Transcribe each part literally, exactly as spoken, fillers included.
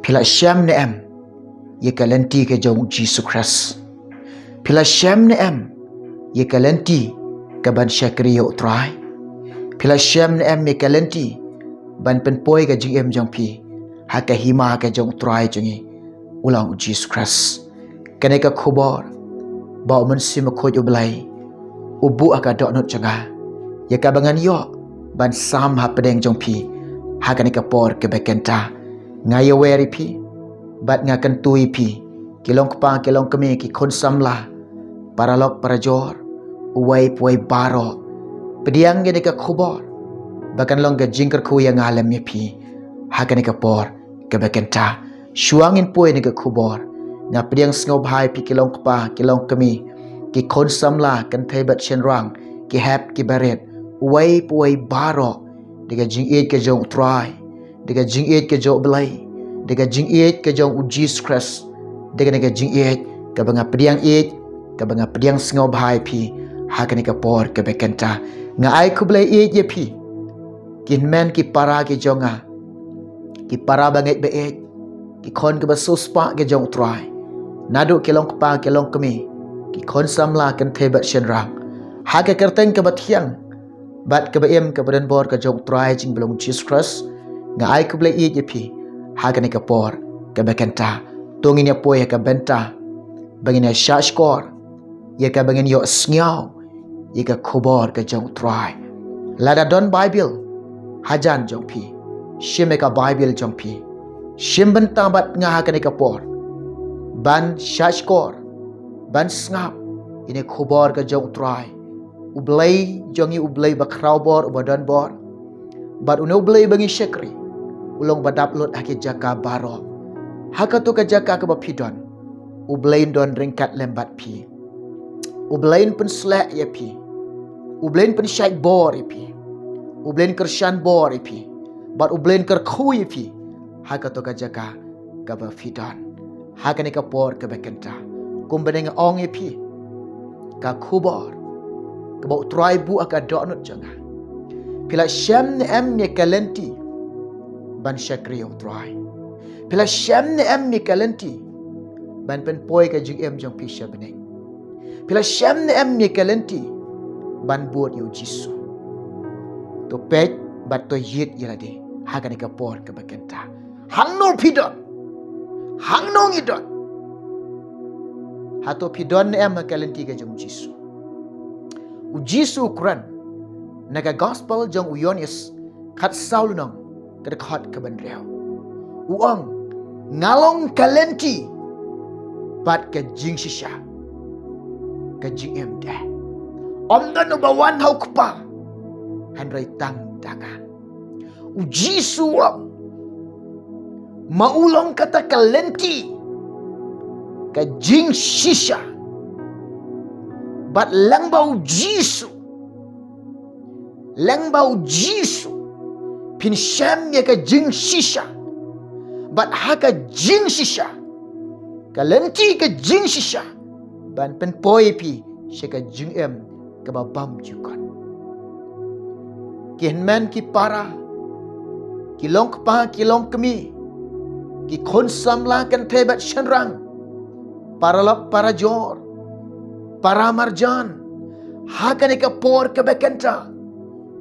Phi la shem ne em ïa ka lynti ka jong u Jisu Khrist? Phi la shem ne em ïa ka lynti ka ban shakri ïa u Trai? Phi la shem ne em ïa ka lynti ban pynpoi ka jingim jong phi ha ka hima ka jong u Trai jong ngi, u long u Jisu Khrist? Kane ka khubor ba u Mynsiem Bakhuid u Blei u buh ha ka dohnud jong nga, ïa kaba ngan ïoh ban sam hapdeng jong phi ha kane ka por kaba kynta. Nga ïawer ïa phi bad nga kyntu ïa phi, ki long kpa ki long kmie, ki khun samla, paralok parajor, uwei pa uwei baroh, pdiang ïa kane ka khubor ba kan long ka jingkyrkhu ïa nga lem ïa phi ha kane ka por kaba kynta. Shuwa ngin poi ïa kane ka khubor, nga pdiang sngewbha ïa phi, ki long kpa ki long kmie, ki khun samla, kynthei bad shynrang, ki hep ki barit, uwei pa uwei baroh, da ka jingïeit ka jong u Trai, da ka jingïeit ka jong u Blei, da ka jingïeit ka jong u Jisu Khrist, da kane ka jingïeit kaba nga pdiang ïeit, kaba nga pdiang sngewbha ïa phi ha kane ka por kaba kynta. Nga ai khublei ïeit ïa phi, ki hynmen ki para ki jong nga, ki para bangeit baieid, ki khun kiba siewspah ki jong u Trai, naduh ki long kpa ki long kmie, ki khun samla, kynthei bad shynrang, ha ka kyrteng kaba thiang bad kaba im kaba donbor ka jong u Trai jong ngi ba long Jisu Khrist, nga ai khublei ïeit ïa phi ha kane ka por kaba kynta. To ngin ïa poi ha ka bynta ba ngin ïa shahshkor ïa kaba ngin ïohsngew ïa ka khubor ka jong u Trai. Lada don Baibl hajan jong phi, shim ïa ka Baibl jong phi, shim bynta bad nga ha kane ka por ban shahshkor, ban sngap ïa kane ka khubor ka jong u Trai. U Blei jong ngi u Blei ba khraw bor, uba donbor, bad une u Blei ba ngi shakri u long ba dap lut ha ki jaka baroh. Ha kato ka jaka kaba phi don, u Blei un don ryngkat lem bad phi. U Blei un pynsleh ïa phi, u Blei un pynshait bor ïa phi, u Blei un kyrshan bor ïa phi, bad u Blei un kyrkhu ïa phi ha kato ka jaka kaba phi don ha kane ka por kaba kynta. Kumba nga ong ïa phi, ka khubor kaba u Trai buh ha ka dohnud jong nga, phi la shem ne em ïa ka lynti ban shakri ïa u Trai? Phi la shem ne em ïa ka lynti ban pynpoi ka jingim jong phi sha bneng? Phi la shem ne em ïa ka lynti ban bud ïa u Jisu? To peit bad to ïit ïa lade ha kane ka por kaba kynta. Hangno phi don? Hangno ngi don? Hato phi don ne em ha ka lynti ka jong u Jisu? U Jisu u kren na ka gospel jong u Ïoannis khatsaw lynnong, ka dkhot kaba hynriew, u ong, nga long ka lynti bad ka jingshisha, ka jingim de. Ym don uba wan ha u Kpa hynrei tang da nga. U Jisu u ong, ma u long kata ka lynti, ka jingshisha, bad lyngba u Jisu, lyngba u Jisu phin shem ïa ka jingshisha, bad ha ka jingshisha, ka lynti ka jingshisha ban pynpoi phi sha ka jingim kaba bymjukut. Ki hynmen ki para, ki long kpa ki long kmie, ki khun samla, kynthei bad shynrang, paralok parajor, para marjan, ha kane ka por kaba kynta,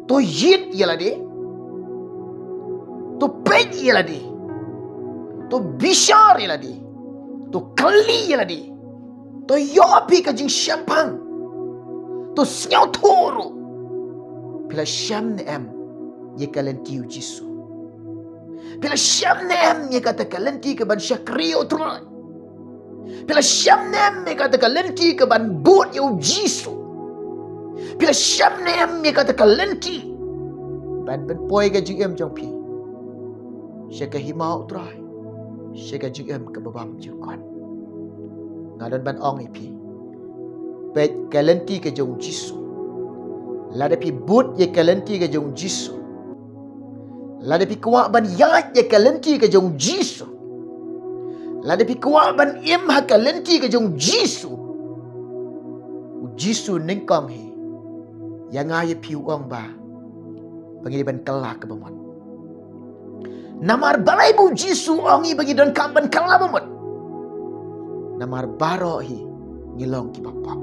to ïit ïa lade, to peit ïa lade, to bishar ïa lade, to kylli ïa lade, to ïoh phi ka jingshemphang, to sngewthuh ruh. Phi la shem ne em ïa ka lynti u Jisu? Phi la shem ne em ïa kata ka lynti ka ban shakri ïa u Trai? Phi la shem ne em ïa kata ka lynti ka ban bud ïa u Jisu? Phi la shem ne em ïa kata ka lynti ban pynpoi ka jingim jong phi sha ka hima u Trai, sha ka jingim kaba bymjukut? Nga don ban ong ïa phi, peit ka lynti ka jong u Jisu. Lada phi bud ïa ka lynti ka jong u Jisu, lada phi kwah ban ïaid ïa ka lynti ka jong u Jisu, lada phi kwah ban im ha ka lynti ka jong u Jisu, u Jisu nyngkong hi ïa nga ïa phi u ong ba, ba ngi dei ban kylla kaba mut. Namar balei ba u Jisu u ong ïa ngi ba ngi donkam ban kylla ba mut? Namar baroh hi ngi long kiba pop.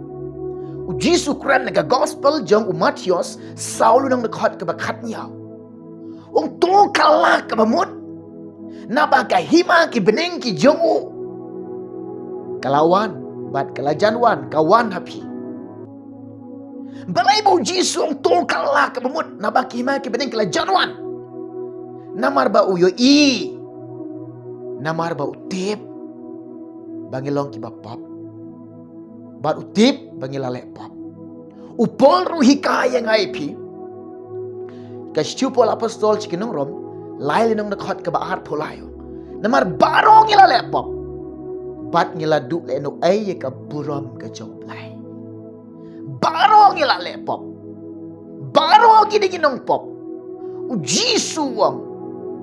U Jisu u kren ha ka gospel jong u Mathaios saw lynnong dkhot kaba khatnïaw. U ong to kylla kaba mut. Naba ka hima ki bneng ki jong u ka la wan, bad ka la jan wan, ka wan ha phi. Balei ba u Jisu u ong to kylla kaba mut, naba ka hima ki bneng ki la jan wan? Namar ba u ïohi, namar ba u tip ba ngi long kiba pop, bad u tip ba ngi la leh pop. U Paul ruh u hikai ïa ngi, ïa phi. Ka shithi u Paul apostol sha ki nong Rom, lai lynnong dkhot kaba arphew lai. Namar baroh ngi la leh pop, bad ngi la duh lehnohei ïa ka burom ka jong u Blei. Baroh ngi la leh pop. Baroh ngi dei ki nongpop. U Jisu u ong,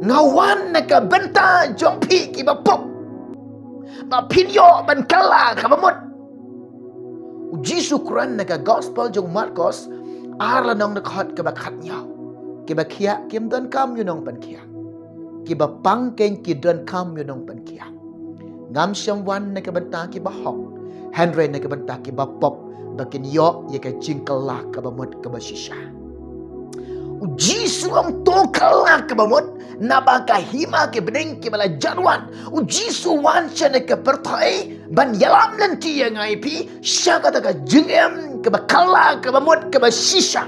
nga wan na ka bynta jong phi kiba pop, ba phin ïoh ban kylla kaba mut. U Jisu u kren ha ka gospel jong u Markos ar lynnong dkhot kaba khatnïaw. Kiba khiah kim donkam ïa u nongpynkhiah. Kiba pang keiñ ki donkam ïa u nongpynkhiah. Ngam shym wan na ka bynta kiba hok, hynrei na ka bynta kiba pop, ba kin ïoh ïa ka jingkylla kaba mut kaba shisha. U Jisu u ong to kylla kaba mut, naba ka hima ki bneng kiba la jan wan. U Jisu u wan sha kane ka pyrthei ban ïalam lynti ïa ngi, ïa phi, sha kata ka jingim kaba kylla kaba mut kaba shisha.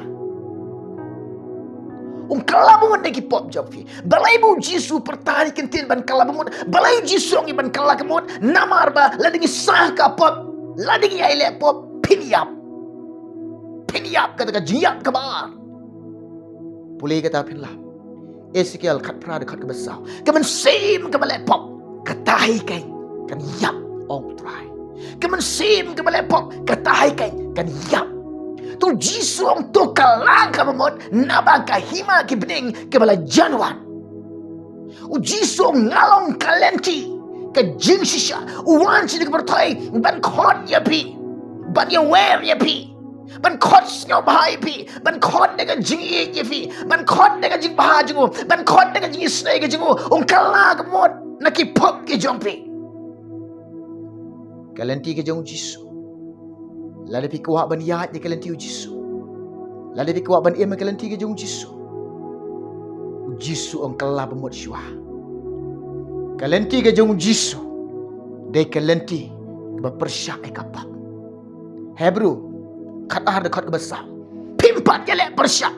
U ong kylla ba mut na ki pop jong phi. Balei ba u Jisu u pyrta ïa ki ktien ban kylla ba mut? Balei u Jisu u ong ïa ngi ban kylla kaba mut? Namar ba lada ngi sah ka pop, lada ngi ïai leh pop, phin ïap. Phin ïap, kata ka jingïap kaba ar. Pule kata phin lap. Esekiel khatphra dkhot kaba saw. Ka mynsiem kaba leh pop, kata hi keiñ kan ïap, ong u Trai. Ka mynsiem kaba leh pop, kata hi keiñ kan ïap. To u Jisu u ong to kylla kaba mut, naba ka hima ki bneng kiba la jan wan. U Jisu u ong nga long ka lynti ka jingshisha. U wan sha kane ka pyrthei ban khot ïa phi, ban ïawer ïa phi, ban khot sngewbha ïa phi, ban khot da ka jingïeit ïa phi, ban khot da ka jingbha jong u, ban khot da ka jingisynei ka jong u. U ong kylla kaba mut na ki pop ki jong phi. Ka lynti ka jong u Jisu. Lada phi kwah ban ïaid ïa ka lynti u Jisu, lada phi kwah ban im ïa ka lynti ka jong u Jisu, u Jisu u ong kylla ba mut shuwa. Ka lynti ka jong u Jisu dei ka lynti kaba pyrshah ïa ka pop. Hebru khatar dkhot kaba saw. Phim pat ïaleh pyrshah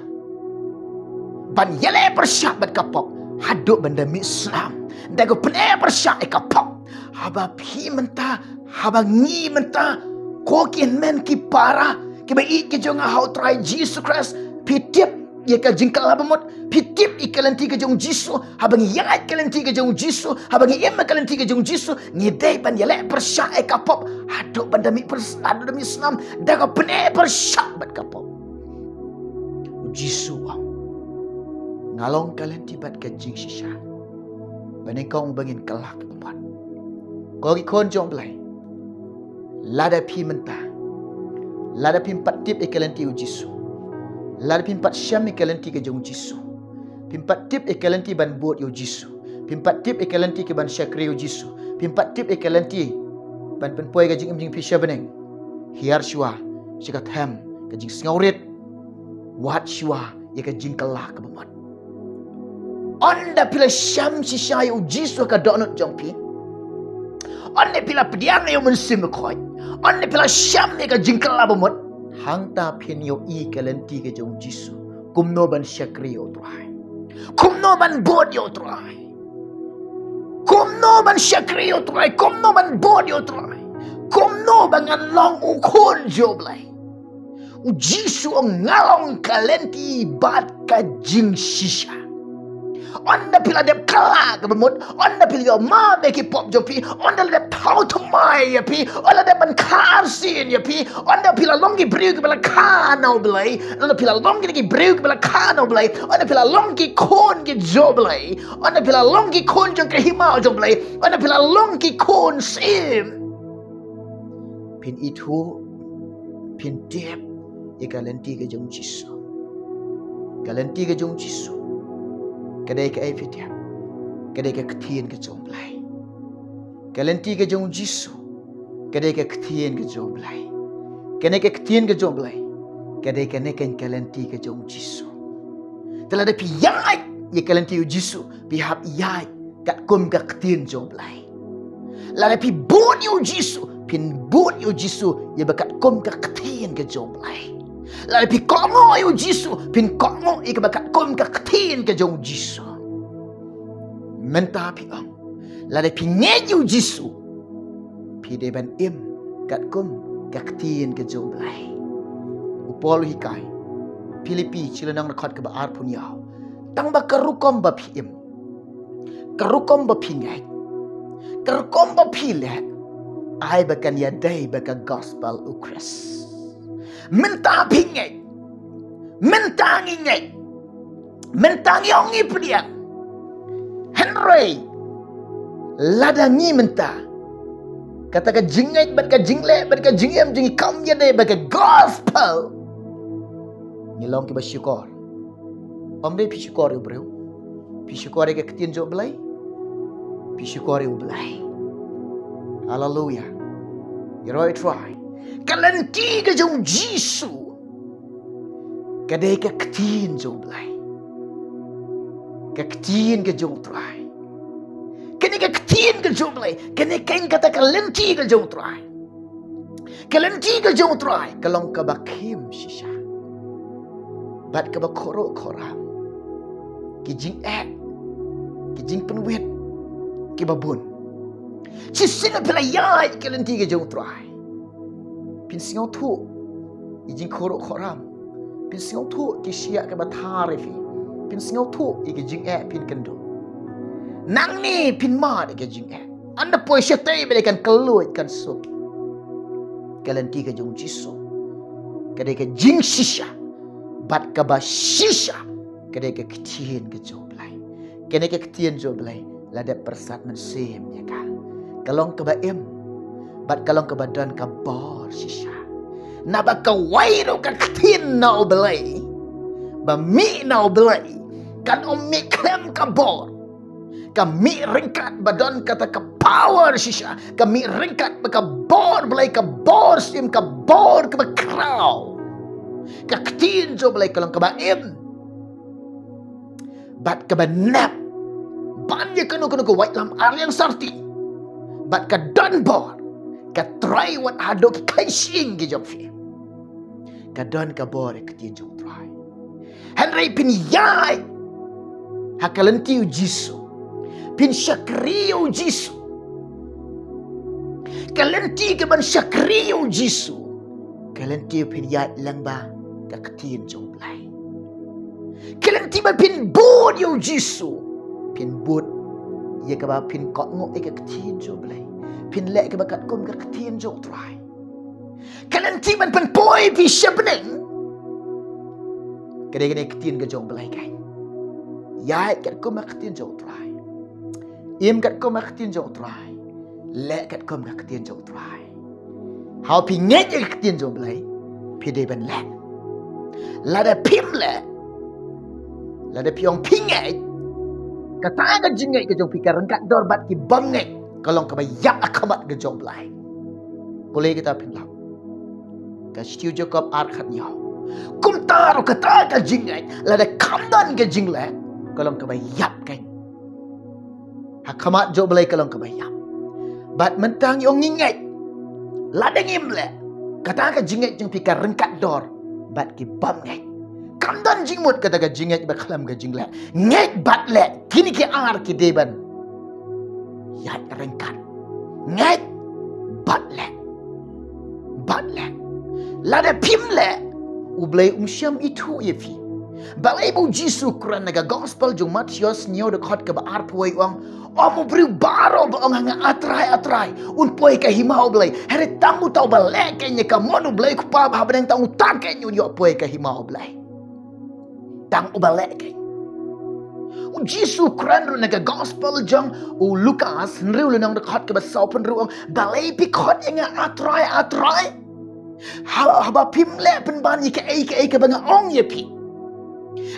ban ïaleh pyrshah bad ka pop haduh ban da mih snam. Da ka pyneh pyrshah ïa ka pop. Haba phi mynta, haba ngi mynta, ko ki hynmen ki para kiba ïeit ki jong nga ha u Trai Jisu Khrist, phi tip ïa ka jingkylla ba mut, phi tip ïa ka lynti ka jong u Jisu. Haba ngi ïaid ka lynti ka jong u Jisu, haba ngi im ka lynti ka jong u Jisu, ngi dei ban ïaleh pyrshah ïa ka pop haduh ban da mih pyrs-, haduh da mih snam, da ka pyneh pyrshah bad ka pop. U Jisu u ong, nga long ka lynti bad ka jingshisha. Ba nyngkong ba ngin kylla kaba mut. Ko ki khun jong u Blei, lada phi mynta, lada phim pat tip ïa ka lynti u Jisu, lada phim pat shem ïa ka lynti ka jong u Jisu, phim pat tip ïa ka lynti ban bud ïa u Jisu, phim pat tip ïa ka lynti ka ban shakri ïa u Jisu, phim pat tip ïa ka lynti ban pynpoi ka jingim jong phi sha bneng, hiar shuwa sha ka them ka jingsngewrit. Wad shuwa ïa ka jingkylla kaba mut. Ynda phi la shem shisha ïa u Jisu ha ka dohnud jong phi, ynda phi la pdiang ïa u Mynsiem Bakhuid, ynda phi la shem ïa ka jingkylla ba mut, hangta phin ïohi ka lynti ka jong u Jisu, kumno ban shakri ïa u Trai, kumno ban bud ïa u Trai, kumno ban shakri ïa u Trai, kumno ban bud ïa u Trai, kumno ba ngan long u khun jong u Blei. U Jisu u ong nga long ka lynti bad ka jingshisha. Ynda phi la dep kylla kaba mut, ynda phi la ïoh map ïa ki pop jong phi, ynda la dep thaw thymmai ïa phi, ynda la dep ban kha arsien ïa phi, ynda phi la long ki briew kiba la kha na u Blei, ynda phi la long ki briew kiba la kha na u Blei, ynda phi la long ki khun ki jong u Blei, ynda phi la long ki khun jong ka hima jong u Blei, ynda phi la long ki khun syiem, phin ithuh, phin tip ïa ka lynti ka jong u Jisu. Ka lynti ka jong u Jisu ka dei kaei phi tip? ka dei ka ktien ka jong u Blei. Ka lynti ka jong u Jisu ka dei ka ktien ka jong u Blei. Kane ka ktien ka jong u Blei ka dei kane ka ka lynti ka jong u Jisu. Te lada phi ïaid ïa ka lynti u Jisu, phi hap ïaid katkum ka ktien jong u Blei. Lada phi bud ïa u Jisu, phin bud ïa u Jisu ïa ba katkum ka ktien ka jong u Blei. Lada phi kohnguh ïa u Jisu, phin kohnguh ïa kaba katkum ka ktien ka jong u Jisu. Mynta phi ong, lada phi ngeit ïa u Jisu, phi dei ban im katkum ka ktien ka jong u Blei. U Paul u hikai Philippi shi lynnong, dkhot kaba arphew hynñiew, tang ba ka rukom ba phi im, ka rukom ba phi ngeit, ka rukom ba phi leh, ai ba kan ïadei bad ka gospel u Khrist. Mynta phi ngeit, mynta ngi ngeit, mynta ngi ong ngi pdiang. Hynrei lada ngi mynta, kata ka jingngeit bad ka jingleh bad ka jingim jong ngi kam ïadei bad ka gospel, ngi long kiba shukor. Ym dei phi shukor ïa u briew, phi shukor ïa ka ktien jong u Blei. Phi shukor ïa u Blei. Haleluya. Ïaroh ïa u Trai. Ka lynti ka jong u Jisu ka dei ka ktien jong u Blei. Ka ktien ka jong u Trai. Kane ka ktien ka jong u Blei, kane keiñ kata ka lynti ka jong u Trai. Ka lynti ka jong u Trai ka long kaba khim shisha bad kaba khoroh khoram. Ki jingeh, ki jingpynwit kiba bun. Shisien phi la ïaid ka lynti ka jong u Trai, phin sngewthuh ïa ki jingkhoroh khoram. Phin sngewthuh ïa ki shiah kiba thar ïa phi. Phin sngewthuh ïa ki jingeh, phin kynduh. Nangne phin mad ïa ki jingeh. Ynda poi shatei ba dei kan kylluid kan suk. Ka lynti ka jong u Jisu ka dei ka jingshisha, bad kaba shisha ka dei ka ktien ka jong u Blei. Kane ka ktien jong u Blei la dep pyrsad mynsiem ïa ka. Ka long kaba im bad ka long kaba don ka bor shisha. Naba kawei ruh ka ktien na u Blei, ba mih na u Blei, kan ym mih khlem ka bor. Ka mih ryngkat ba don kata ka power shisha. Ka mih ryngkat bad ka bor Blei, ka bor syiem, ka bor kaba khraw. Ka ktien jong u Blei ka long kaba im bad kaba nep ban ïa kano kano ka waitlam arliang sarti. Bad ka don bor, ka trei wat haduh ki kynshing ki jong phi. Ka don ka bor ïa ka ktien jong u Trai. Hynrei phin ïaid ha ka lynti u Jisu, phin shakri ïa u Jisu. Ka lynti kaban shakri ïa u Jisu, ka lynti phin ïaid lyngba ka ktien jong u Blei. Ka lynti ba phin bud ïa u Jisu, phin bud ïa kaba phin kohnguh ïa ka ktien jong u Blei. Phin leh kaba katkum ka ktien jong u Trai. Ka lynti ban pynpoi phi sha bneng, ka dei kane ka ktien ka jong u Blei keiñ. Ïaid katkum ka ktien jong u Trai. Im katkum ka ktien jong u Trai. Leh katkum ka ktien jong u Trai. Haba phi ngeit ïa ka ktien jong u Blei, phi dei ban leh. Lada phim leh, lada phi ong phi ngeit, kata ka jingngeit ka jong phi ka ryngkat dor bad ki bym ngeit, ka long kaba ïap ha khmat ka jong u Blei. Pule kita phin lap. Ka shithi u Jakob ar khat hynñiew. Kumta ruh kata ka jingngeit, lada kam don ka jingleh, ka long kaba ïap keiñ ha khmat jong u Blei, ka long kaba ïap. Bad mynta ngi ong ngi ngeit, lada ngim leh, kata ka jingngeit jong phi ka ryngkat dor bad ki bym ngeit. Kam don jingmut kata ka jingngeit bad khlem ka jingleh. Ngeit bad leh, kine ki ar ki dei ban ïaid ryngkat. Ngeit bad leh. Bad leh. Lada phim leh, u Blei um shym ithuh ïa phi. Balei ba u Jisu u kren na ka gospel jong u Mathaios hynñiew, dkhot kaba arphew wei, u ong, ym u briew baroh ba ong ha nga, A Trai, A Trai, un poi ha ka hima u Blei. Hynrei tang uta uba leh keiñ ïa ka mon u Blei u Kpa ba ha bneng. Tang uta keiñ un ïoh poi ha ka hima u Blei. Tang uba leh keiñ. U Jisu u kren ruh na ka gospel jong u Lukas hynriew lynnong, dkhot kaba sawphew hynriew, u ong, balei phi khot ïa nga A Trai, A Trai, ha, haba phim leh pynban ïa kaei kaei kaba nga ong ïa phi?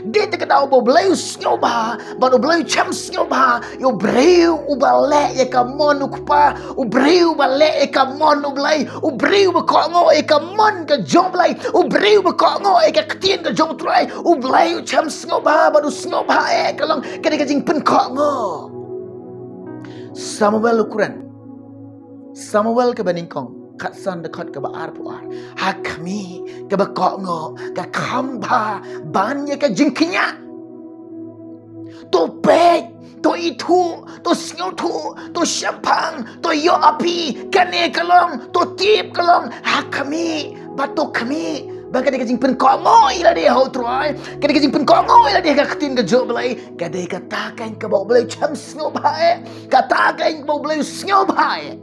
Dei te ka daw ba U Blei u sngewbha, bad U Blei u shem sngewbha ïa u briew uba leh ïa ka mon u Kpa, u briew uba leh ïa ka mon U Blei, u briew uba kohnguh ïa ka mon ka jong U Blei, u briew uba kohnguh ïa ka ktien ka jong U Trai. U Blei u shem sngewbha, bad u sngewbha eh ka long ka dei ka jingpynkohnguh. Samuel u kren, Samuel kaba nyngkong khatsan, dkhot kaba arphew ar. Ha khmih kaba kohnguh ka kham bha ban ïa ka jingkñia. To peit, to ithuh, to sngewthuh, to shemphang, to ïohi, kane ka long, to tip ka long. Ha khmih, bad to khmih, ba ka dei ka jingpynkohnguh ïa lade ha U Trai, ka dei ka jingpynkohnguh ïa lade ha ka ktien ka jong U Blei. Ka dei kata keiñ kaba U Blei u shem sngewbha eh, kata keiñ kaba U Blei u sngewbha eh.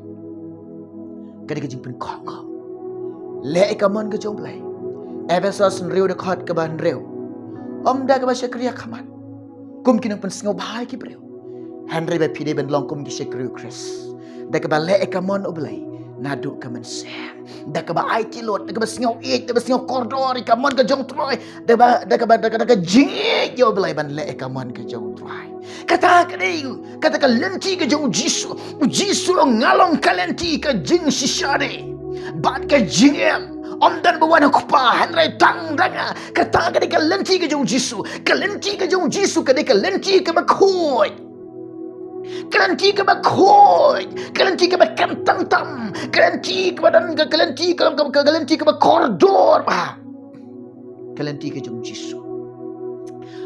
Ka dei ka jingpynkohnguh. Leh ïa ka mon ka jong U Blei. Ephesos hynriew, dkhot kaba hynriew. Ym da kaba shakri ha khmat, kum ki nongpynsngewbha ïa ki briew, hynrei ba phi dei ban long kum ki shakri U Khrist, da kaba leh ïa ka mon U Blei naduh ka mynsiem, da kaba aiti lut, da kaba sngew ïeit, da kaba sngew kordor ïa ka mon ka jong U Trai, da kaba, da kaba, da ka, da ka jingïeit ïa U Blei ban leh ïa ka mon ka jong U Trai. Kata ka dei, kata ka lynti ka jong U Jisu. U Jisu u ong, nga long ka lynti, ka jingshisha de bad ka jingim. Ym don ba wan ha U Kpa hynrei tang da nga. Kata ka dei ka lynti ka jong U Jisu. Ka lynti ka jong U Jisu ka dei ka lynti kaba khuid. Ka lynti kaba khuid, ka lynti kaba kyntang tam, ka lynti kaba don ka, ka lynti ka, ka, ka, ka lynti kaba kordor bha. Ka lynti ka jong U Jisu.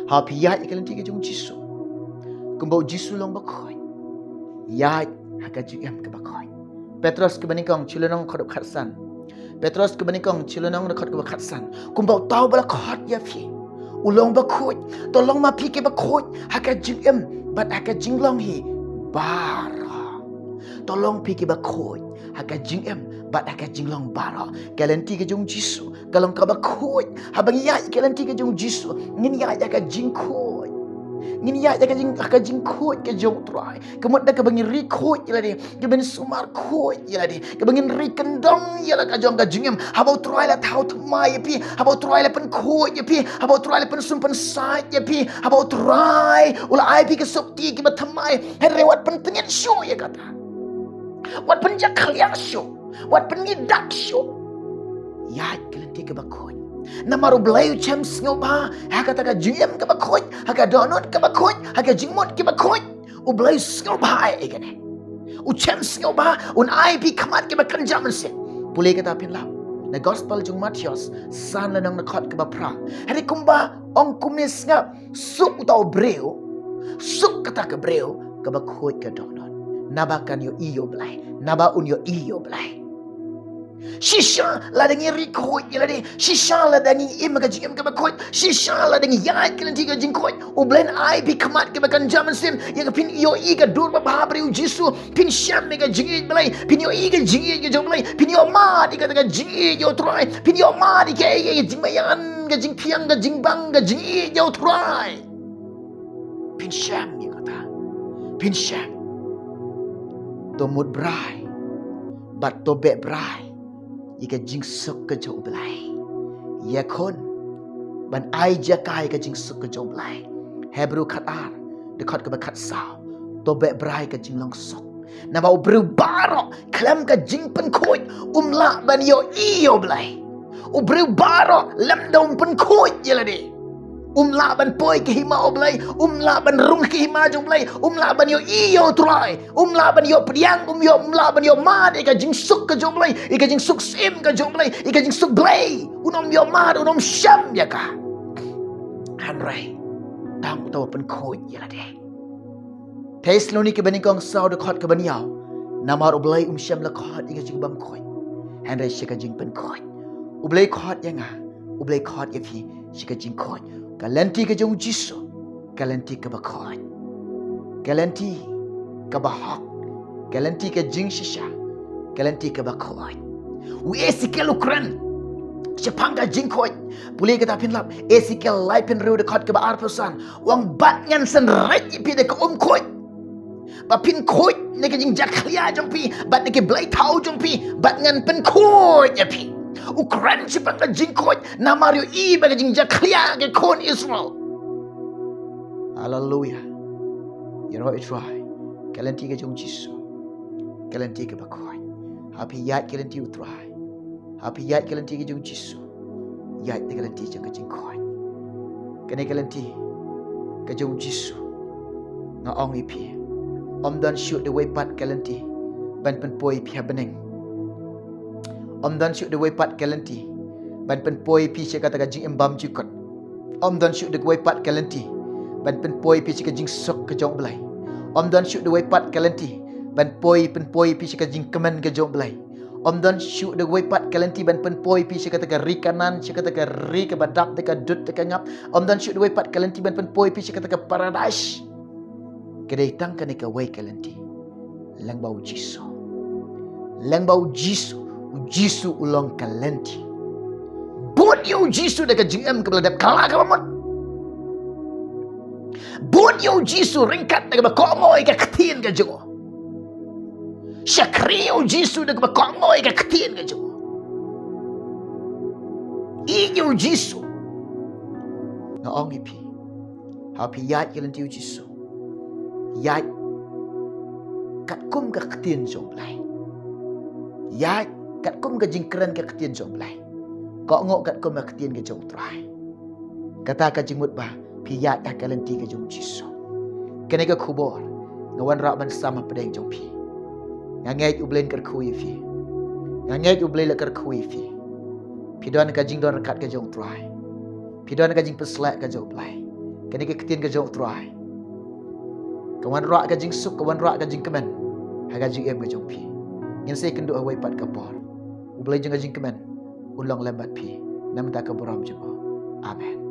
Ha phi ïaid ïa ka lynti ka jong U Jisu, kumba U Jisu u long ba khuid, ïaid ha ka jingim kaba khuid. Petros kaba nyngkong, shi lynnong, dkhot kaba khatsan. Petros kaba nyngkong, shi lynnong, dkhot kaba khatsan. Kumba uta uba la khot ïa phi u long ba khuid, to long ma phi kiba khuid ha ka jingim bad ha ka jinglong hi baroh. To long phi kiba khuid ha ka jingim bad ha ka jinglong baroh. Ka lynti ka jong U Jisu ka long kaba khuid. Haba ngi ïaid ïa ka lynti ka jong U Jisu, ngin ïaid ïa ka jingkhuid. Ngin ïaid ïa ka jing, ïa ka jingkhuid ka jong U Trai. Ka mut da kaba ngin ri khuid ïa lade, kaba ngin sumar khuid ïa lade, kaba ngin ri kyndong ïa la ka jong ka jingim. Haba U Trai u la thaw thymmai ïa phi, haba U Trai u la pynkhuid ïa phi, haba U Trai u la pynsum pynsait ïa phi, haba U Trai u la ai phi ki sopti kiba thymmai, hynrei wat pyntngit shuh ïa kata. Wat pynjakhlia shuh, wat pynïaid shuh. Ïaid ka lynti kaba khuid. Namar U Blei u shem sngewbha ha kata ka jingim kaba khuid, ha ka dohnud kaba khuid, ha ka jingmut kaba khuid. U Blei u sngewbha ïa kane. U shem sngewbha, un ai phi khmat kiba kynja mynsiem. Pule kata phin lap na Gospel jong u Mathaios san lynnong, dkhot kaba phra. Hynrei kumba ong kumne, sngap, suk uta u briew, suk kata ka briew kaba khuid ka dohnud, naba kan ïohi ïa U Blei, naba un ïohi ïa U Blei. Shisha lada ngi ri khuid ïa lade, shisha lada ngi im ka jingim kaba khuid, shisha lada ngi ïaid ka lynti ka jingkhuid, U Blei un ai phi khmat kiba kynja mynsiem, ïa ka phin ïohi ka dur babha briew U Jisu, phin shem ïa ka jingïeit Blei, phin ïohi ka jingïeit ka jong U Blei, phin ïohmad ïa kata ka jingïeit ïa U Trai, phin ïohmad ïa ka, ïa ka jingmaïan, ka jingphiang, ka jingbang, ka jingïeit ïa U Trai. Phin shem ïa kata. Phin shem. To mut brai bad to beh brai ïa ka jingsuk ka jong U Blei. Ïakhun ban ai jaka ïa ka jingsuk ka jong U Blei. Hebru khatar, dkhot kaba khatsaw. To beh brai ka jinglong suk. Naba u briew baroh khlem ka jingpynkhuid um lah ban ïohi ïa U Blei. U briew baroh lymda um pynkhuid ïa lade, um lah ban poi ka hima U Blei, um lah ban rung ka hima jong U Blei, um lah ban ïohi ïa U Trai, um lah ban ïoh pdiang, um ïoh, um lah ban ïohmad ïa ka jingsuk ka jong U Blei, ïa ka jingsuk syiem ka jong U Blei, ïa ka jingsuk Blei. Un ym ïohmad, un ym shem ïa ka. Hynrei tang uta uba pynkhuid ïa lade. Thessaloni kaba nyngkong saw, dkhot kaba hynñiew. Namar U Blei um shym la khot ïa ka jingbymkhuid, hynrei sha ka jingpynkhuid. U Blei khot ïa nga, U Blei khot ïa phi sha ka jingkhuid. Ka lynti ka jong U Jisu, ka lynti kaba khuid, ka lynti kaba hok, ka lynti ka jingshisha, ka lynti kaba khuid. U Esekiel u kren shaphang ka jingkhuid. Pule kata phin lap, Esekiel laiphew hynriew, dkhot kaba arphew san. U ong, bad ngan synreit ïa phi da ka um khuid, ba phin khuid na ka jingjakhlia jong phi bad na ki blei thaw jong phi, bad ngan pynkhuid ïa phi. U kren shaphang ka jingkhuid namar ïohi ba ka jingjakhlia ka khun Israel, Haleluya. Ïaroh ïa u Trai. Ka lynti ka jong u Jisu, ka lynti kaba khuid. Haba phi ïaid ka lynti u Trai, haba phi ïaid ka lynti ka jong u Jisu, ïaid da ka lynti jong ka jingkhuid. Kane ka lynti ka jong u Jisu, nga ong ïa phi, ym don shuh da kawei pat ka lynti ban pynpoi ïa phi ha bneng. Ym don shuh da kawei pat ka lynti ban pynpoi ïa phi sha kata ka jingim bymjukut. Ym don shuh da kawei pat ka lynti ban pynpoi ïa phi sha ka jingsuk ka jong u Blei. Ym don shuh da kawei pat ka lynti ban poi, pynpoi ïa phi sha ka jingkmen ka jong u Blei. Ym don shuh da kawei pat ka lynti ban pynpoi ïa phi sha kata ka ri Kanaan, sha kata ka ri kaba dap da ka dud da ka ngap. Ym don shuh da kawei pat ka lynti ban pynpoi ïa phi sha kata ka paradais. Ka dei tang kane kawei ka lynti. Lyngba u Jisu. Lyngba u Jisu. U Jisu u long ka lynti. Bud ïa u Jisu da ka jingim kaba la dep kylla kaba mut. Bud ïa u Jisu ryngkat da kaba kohnguh ïa ka ktien ka jong u. Shakri ïa u Jisu da kaba kohnguh ïa ka ktien ka jong u. Ïeit ïa u Jisu. Nga ong ïa phi, haba phi ïaid ka lynti u Jisu, ïaid katkum ka ktien jong u Blei. Ïaid katkum ka jingkren ka ktien jong u Blei. Kohnguh katkum ka ktien ka jong u Trai. Kata ka jingmut ba phi ïaid ha ka lynti ka jong u Jisu. Kane ka khubor nga wanrah ban sam hapdeng jong phi. Nga ngeit u Blei un kyrkhu ïa phi. Nga ngeit u Blei u la kyrkhu ïa phi. Phi don ka jingdon ryngkat ka jong u Trai. Phi don ka jingpynshlur ka jong u Blei. Kane ka ktien ka jong u Trai ka wanrah ka jingsuk, ka wanrah ka jingkmen ha ka jingim ka jong phi. Ngin sa ïakynduh ha kawei pat ka por. U Blei jong ka jingkmen un long lem bad phi na ka bynta ka burom jong u. Amen.